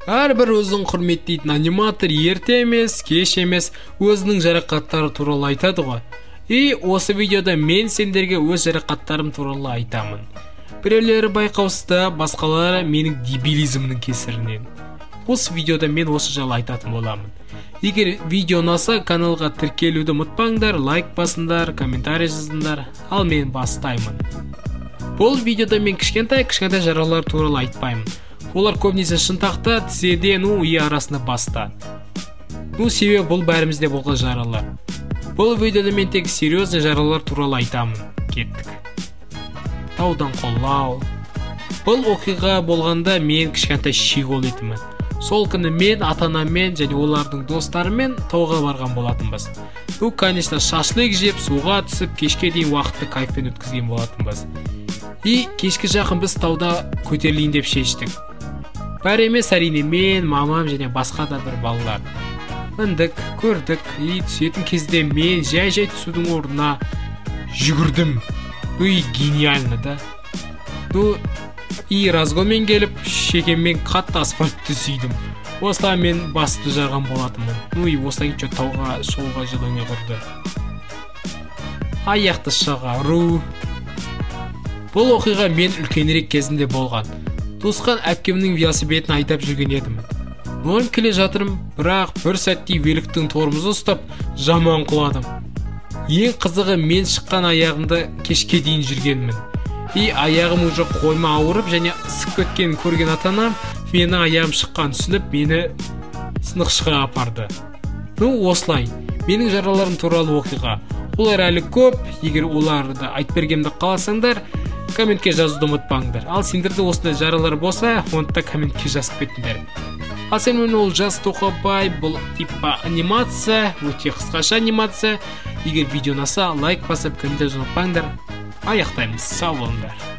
Әрбір өзін құрметтейтін аниматор ерте емес, кеш емес, өзінің жарақаттары туралы айтады ғой. И осы видеода мен сендерге өз жарақаттарым туралы айтамын. Біреулері байқаусызда, басқалары менің дебилизмнің кесірінен. Осы видеода мен осы жайлы айтатын боламын. Егер видео ұнаса, каналға тіркелуді ұмытпаңдар, лайк басыңдар, комментарий жазыңдар. Ал мен бастаймын. Бұл видеода мен кішкентай жаралар туралы айтпаймын. Олар көбінесе шынтақта, тізеде, ну и арасында баста. Ну, себебі бұл бәрімізде болған жаралар. Бұл видеода мен тек серьезный жаралар туралы айтамын. Кеттік. Таудан құлау. Бұл оқиға болғанда мен кішкентай щегол едім. Сол күні мен ата-анаммен және олардың достарымен тауға барған болатынбыз. Ну, конечно, шашлык жеп, суға түсіп, кешке дейін уақытты кайфпен өткізген болатынбыз. И кешкі жақын біз тауда көтерілейін деп шештік. Бәрі емес, әрине, мен, мамам және басқа да бір балалар. Міндік, көрдік, и түсетін кезде мен жай-жай түсудің орнына жүгірдім. Ну и гениально, да? Ну, и разгонмен келіп, шекеммен қатты асфальтты сүйдім. Осылай мен басты жарған болатынмын. Ну и осыдан кейін тауға шығуға желание құрды. Аяқты шығару. Бұл оқиға мен үлкенірек кезімде болған. Туысқан әпкемнің велосипедін айдап жүрген едім. Норм келе жатырмын, бірақ бір сәтте великтің тормозы ұстап, жаман құладым. Ең қызығы, мен шыққан аяғымды кешке дейін жүргенмін. И аяғым уже қойма ауырып және ысып кеткенін көрген ата-анам мені аяғым шыққанын түсініп, мені сынықшыға апарды. Ну, осылай, менің жараларым туралы оқиға. Олар әлі көп, егер оларды айтып бергенімді қаласаңдар, комментке жазуды ұмытпаңдар. Ал сендерде осындай жаралар болса, оны да комментке жазып кетіңдер. Ал сен мен Олжас Тоқабай, бұл типа анимация, өте қысқаша анимация. Егер видео ұнаса, лайк басып, комментарий жазуды ұмытпаңдар. Аяқтаймыз. Сау болыңдар.